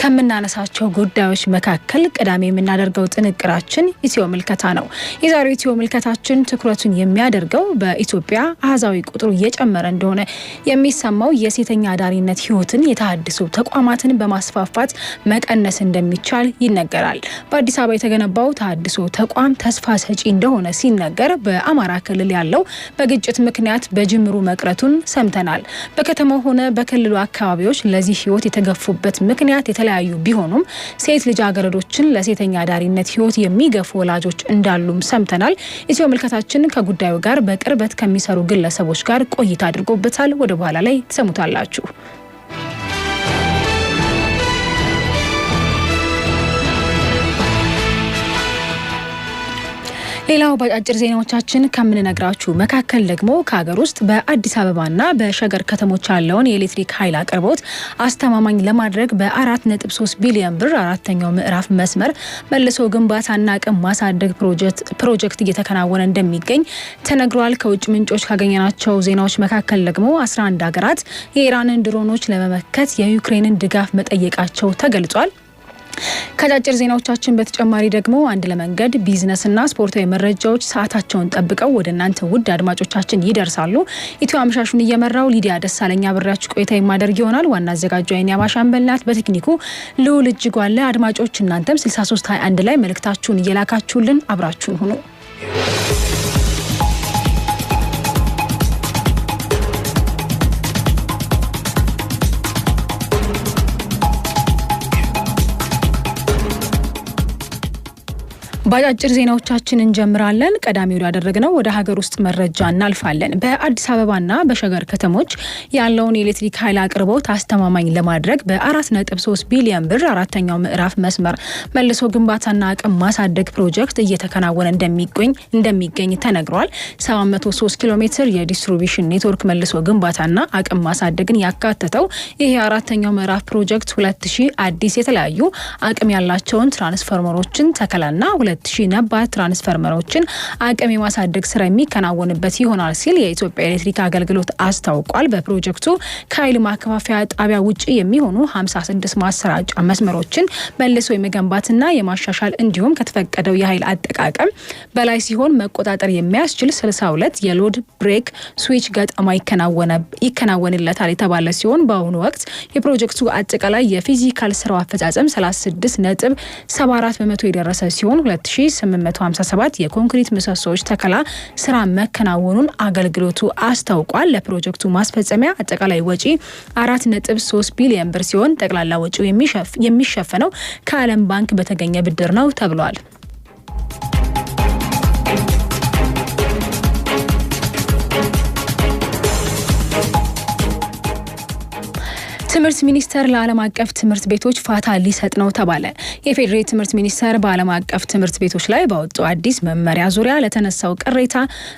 ከምናነሳቸው ጉዳዮች መካከል ቀዳሚ የምናደርገው ጥንቅራችን ኢትዮ ምልከታ ነው። የዛሬው ኢትዮ ምልከታችን ትኩረቱን የሚያደርገው በኢትዮጵያ አሃዛዊ ቁጥሩ እየጨመረ እንደሆነ የሚሰማው የሴተኛ አዳሪነት ሕይወትን የተሃድሶ ተቋማትን በማስፋፋት መቀነስ እንደሚቻል ይነገራል። በአዲስ አበባ የተገነባው ተሃድሶ ተቋም ተስፋ ሰጪ እንደሆነ ሲነገር፣ በአማራ ክልል ያለው በግጭት ምክንያት በጅምሩ መቅረቱን ሰምተናል። በከተማው ሆነ በክልሉ አካባቢዎች ለዚህ ሕይወት የተገፉበት ምክንያት የተለያዩ ቢሆኑም ሴት ልጃገረዶችን ለሴተኛ አዳሪነት ሕይወት የሚገፉ ወላጆች እንዳሉም ሰምተናል። ኢትዮ ምልከታችን ከጉዳዩ ጋር በቅርበት ከሚሰሩ ግለሰቦች ጋር ቆይታ አድርጎበታል። ወደ በኋላ ላይ ትሰሙታላችሁ። ሌላው በአጫጭር ዜናዎቻችን ከምንነግራችሁ መካከል ደግሞ ከሀገር ውስጥ በአዲስ አበባና በሸገር ከተሞች ያለውን የኤሌክትሪክ ኃይል አቅርቦት አስተማማኝ ለማድረግ በ4.3 ቢሊዮን ብር አራተኛው ምዕራፍ መስመር መልሶ ግንባታና አቅም ማሳደግ ፕሮጀክት እየተከናወነ እንደሚገኝ ተነግሯል። ከውጭ ምንጮች ካገኘናቸው ዜናዎች መካከል ደግሞ 11 ሀገራት የኢራንን ድሮኖች ለመመከት የዩክሬንን ድጋፍ መጠየቃቸው ተገልጿል። ከአጫጭር ዜናዎቻችን በተጨማሪ ደግሞ አንድ ለመንገድ፣ ቢዝነስና ስፖርታዊ መረጃዎች ሰዓታቸውን ጠብቀው ወደ እናንተ ውድ አድማጮቻችን ይደርሳሉ። ኢትዮ አመሻሹን እየመራው ሊዲያ ደሳለኝ አብሬያችሁ ቆይታ የማደርግ ይሆናል። ዋና አዘጋጇ አይኒ አባሻምበል ናት። በቴክኒኩ ልዑል እጅጉ አለ። አድማጮች፣ እናንተም 6321 ላይ መልእክታችሁን እየላካችሁልን አብራችሁን ሁኑ። በአጫጭር ዜናዎቻችን እንጀምራለን። ቀዳሚ ወዳደረግነው ወደ ሀገር ውስጥ መረጃ እናልፋለን። በአዲስ አበባና በሸገር ከተሞች ያለውን የኤሌክትሪክ ኃይል አቅርቦት አስተማማኝ ለማድረግ በ4.3 ቢሊዮን ብር አራተኛው ምዕራፍ መስመር መልሶ ግንባታና አቅም ማሳደግ ፕሮጀክት እየተከናወነ እንደሚገኝ ተነግሯል። 703 ኪሎ ሜትር የ distribution network መልሶ ግንባታና አቅም ማሳደግን ያካተተው ይህ የአራተኛው ምዕራፍ ፕሮጀክት 2000 አዲስ የተለያዩ አቅም ያላቸውን ትራንስፎርመሮችን ተከላና 2000 ነባር ትራንስፈርመሮችን አቅም የማሳደግ ስራ የሚከናወንበት ይሆናል ሲል የኢትዮጵያ ኤሌክትሪክ አገልግሎት አስታውቋል። በፕሮጀክቱ ከኃይል ማከፋፈያ ጣቢያ ውጭ የሚሆኑ 56 ማሰራጫ መስመሮችን መልሶ የመገንባትና የማሻሻል እንዲሁም ከተፈቀደው የኃይል አጠቃቀም በላይ ሲሆን መቆጣጠር የሚያስችል 62 የ load break switch ገጠማ ይከናወንለታል የተባለ ሲሆን፣ በአሁኑ ወቅት የፕሮጀክቱ አጠቃላይ የ physical ስራው አፈጻጸም 36.74% የደረሰ ሲሆን፣ 2857 የኮንክሪት ምሰሶዎች ተከላ ስራ መከናወኑን አገልግሎቱ አስታውቋል። ለፕሮጀክቱ ማስፈጸሚያ አጠቃላይ ወጪ 4.3 ቢሊዮን ብር ሲሆን፣ ጠቅላላ ወጪው የሚሸፈነው ከዓለም ባንክ በተገኘ ብድር ነው ተብሏል። ትምህርት ሚኒስቴር ለዓለም አቀፍ ትምህርት ቤቶች ፋታ ሊሰጥ ነው ተባለ። የፌዴራል ትምህርት ሚኒስቴር በዓለም አቀፍ ትምህርት ቤቶች ላይ ባወጣው አዲስ መመሪያ ዙሪያ ለተነሳው ቅሬታ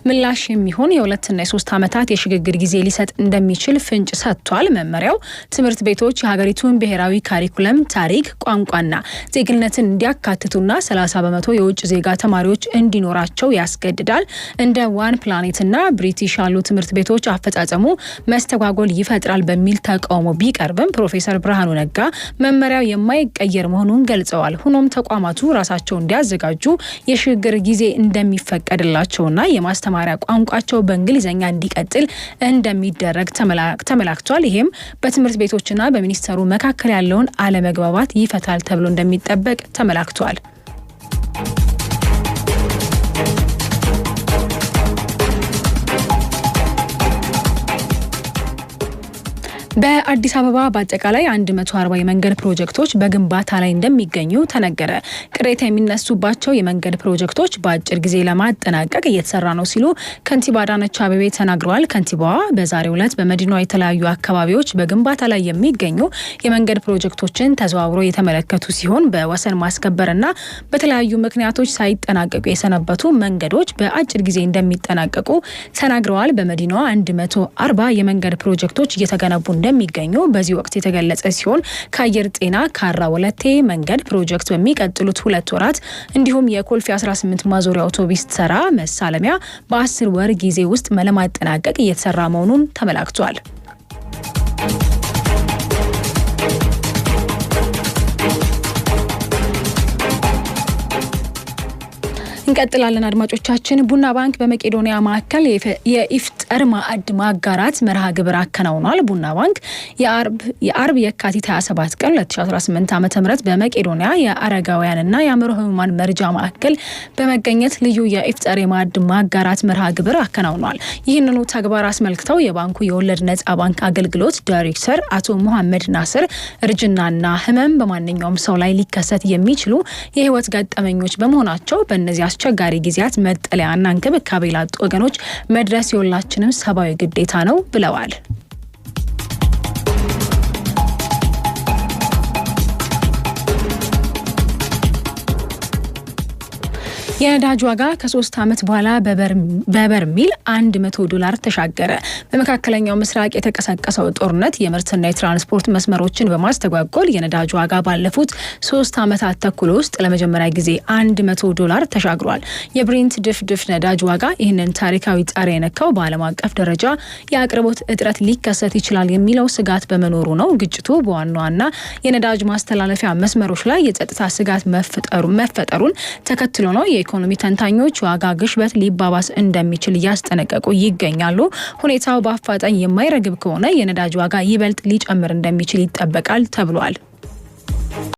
ምላሽ የሚሆን የ2ና የ3 ዓመታት የሽግግር ጊዜ ሊሰጥ እንደሚችል ፍንጭ ሰጥቷል። መመሪያው ትምህርት ቤቶች የሀገሪቱን ብሔራዊ curriculum፣ ታሪክ፣ ቋንቋና ዜግነትን እንዲያካትቱና 30% የውጭ ዜጋ ተማሪዎች እንዲኖራቸው ያስገድዳል። እንደ ዋን ፕላኔትና ብሪቲሽ ያሉ ትምህርት ቤቶች አፈጻጸሙ መስተጓጎል ይፈጥራል በሚል ተቃውሞ ቢቀርብም ፕሮፌሰር ብርሃኑ ነጋ መመሪያው የማይቀየር መሆኑን ገልጸዋል። ሆኖም ተቋማቱ ራሳቸው እንዲያዘጋጁ የሽግግር ጊዜ እንደሚፈቀድላቸውና የማስተማሪያ ቋንቋቸው በእንግሊዝኛ እንዲቀጥል እንደሚደረግ ተመላክቷል። ይሄም በትምህርት ቤቶችና በሚኒስተሩ መካከል ያለውን አለመግባባት ይፈታል ተብሎ እንደሚጠበቅ ተመላክቷል። በአዲስ አበባ በአጠቃላይ 140 የመንገድ ፕሮጀክቶች በግንባታ ላይ እንደሚገኙ ተነገረ። ቅሬታ የሚነሱባቸው የመንገድ ፕሮጀክቶች በአጭር ጊዜ ለማጠናቀቅ እየተሰራ ነው ሲሉ ከንቲባ አዳነች አቤቤ ተናግረዋል። ከንቲባዋ በዛሬው ዕለት በመዲናዋ የተለያዩ አካባቢዎች በግንባታ ላይ የሚገኙ የመንገድ ፕሮጀክቶችን ተዘዋውሮ የተመለከቱ ሲሆን፣ በወሰን ማስከበርና በተለያዩ ምክንያቶች ሳይጠናቀቁ የሰነበቱ መንገዶች በአጭር ጊዜ እንደሚጠናቀቁ ተናግረዋል። በመዲናዋ 140 የመንገድ ፕሮጀክቶች እየተገነቡ እንደሚገኙ በዚህ ወቅት የተገለጸ ሲሆን፣ ከአየር ጤና ካራ ወለቴ መንገድ ፕሮጀክት በሚቀጥሉት 2 ወራት እንዲሁም የኮልፌ 18 ማዞሪያ አውቶቡስ ተራ መሳለሚያ በ10 ወር ጊዜ ውስጥ ለማጠናቀቅ እየተሰራ መሆኑን ተመላክቷል። እንቀጥላለን አድማጮቻችን። ቡና ባንክ በመቄዶንያ ማዕከል የኢፍጠር ማዕድ ማጋራት መርሃ ግብር አከናውኗል። ቡና ባንክ የአርብ የካቲት 27 ቀን 2018 ዓ ም በመቄዶንያ የአረጋውያንና የአእምሮ ህሙማን መርጃ ማዕከል በመገኘት ልዩ የኢፍጠር የማዕድ ማጋራት መርሃ ግብር አከናውኗል። ይህንኑ ተግባር አስመልክተው የባንኩ የወለድ ነጻ ባንክ አገልግሎት ዳይሬክተር አቶ ሙሐመድ ናስር እርጅናና ህመም በማንኛውም ሰው ላይ ሊከሰት የሚችሉ የህይወት ገጠመኞች በመሆናቸው በእነዚህ አስቸጋሪ ጊዜያት መጠለያና እንክብካቤ ላጡ ወገኖች መድረስ የሁላችንም ሰብአዊ ግዴታ ነው ብለዋል። የነዳጅ ዋጋ ከ3 ዓመት በኋላ በበርሚል 100 ዶላር ተሻገረ። በመካከለኛው ምስራቅ የተቀሰቀሰው ጦርነት የምርትና የትራንስፖርት መስመሮችን በማስተጓጎል የነዳጅ ዋጋ ባለፉት 3 ዓመታት ተኩል ውስጥ ለመጀመሪያ ጊዜ 100 ዶላር ተሻግሯል። የብሬንት ድፍድፍ ነዳጅ ዋጋ ይህንን ታሪካዊ ጣሪያ የነካው በዓለም አቀፍ ደረጃ የአቅርቦት እጥረት ሊከሰት ይችላል የሚለው ስጋት በመኖሩ ነው። ግጭቱ በዋና ዋና የነዳጅ ማስተላለፊያ መስመሮች ላይ የጸጥታ ስጋት መፈጠሩን ተከትሎ ነው። የኢኮኖሚ ተንታኞች የዋጋ ግሽበት ሊባባስ እንደሚችል እያስጠነቀቁ ይገኛሉ። ሁኔታው በአፋጣኝ የማይረግብ ከሆነ የነዳጅ ዋጋ ይበልጥ ሊጨምር እንደሚችል ይጠበቃል ተብሏል።